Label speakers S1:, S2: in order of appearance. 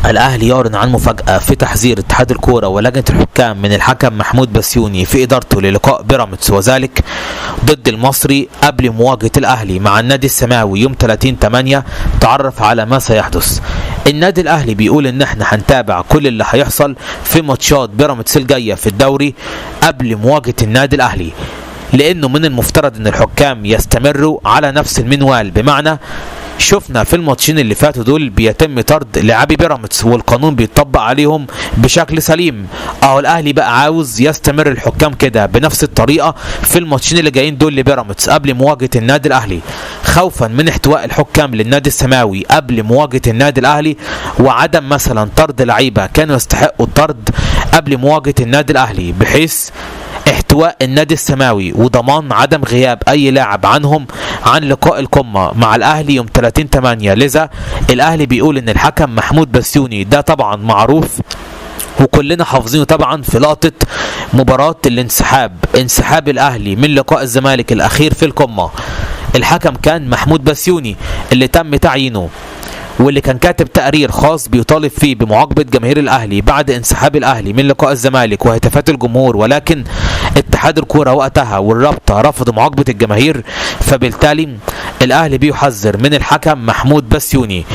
S1: الأهلي يعلن عن مفاجأة في تحذير اتحاد الكورة ولجنة الحكام من الحكم محمود بسيوني في إدارته للقاء بيراميدز، وذلك ضد المصري قبل مواجهة الأهلي مع النادي السماوي يوم 30/8. تعرف على ما سيحدث. النادي الأهلي بيقول إن احنا هنتابع كل اللي هيحصل في ماتشات بيراميدز الجاية في الدوري قبل مواجهة النادي الأهلي، لأنه من المفترض إن الحكام يستمروا على نفس المنوال. بمعنى شفنا في الماتشين اللي فاتوا دول بيتم طرد لاعبي بيراميدز والقانون بيطبق عليهم بشكل سليم. اهو الاهلي بقى عاوز يستمر الحكام كده بنفس الطريقة في الماتشين اللي جايين دول لبيراميدز قبل مواجهة النادي الاهلي، خوفا من احتواء الحكام للنادي السماوي قبل مواجهة النادي الاهلي، وعدم مثلا طرد لعيبة كانوا يستحقوا الطرد قبل مواجهة النادي الاهلي، بحيث احتواء النادي السماوي وضمان عدم غياب اي لاعب عنهم عن لقاء القمة مع الاهلي يوم 30/8. لذا الاهلي بيقول ان الحكم محمود بسيوني ده طبعا معروف وكلنا حافظينه طبعا في لقطة مباراة الانسحاب، انسحاب الاهلي من لقاء الزمالك الاخير في القمة. الحكم كان محمود بسيوني اللي تم تعيينه، واللي كان كاتب تقرير خاص بيطالب فيه بمعاقبة جماهير الأهلي بعد انسحاب الأهلي من لقاء الزمالك وهتافات الجمهور، ولكن اتحاد الكورة وقتها والرابطة رفضوا معاقبة الجماهير، فبالتالي الأهلي بيحذر من الحكم محمود بسيوني.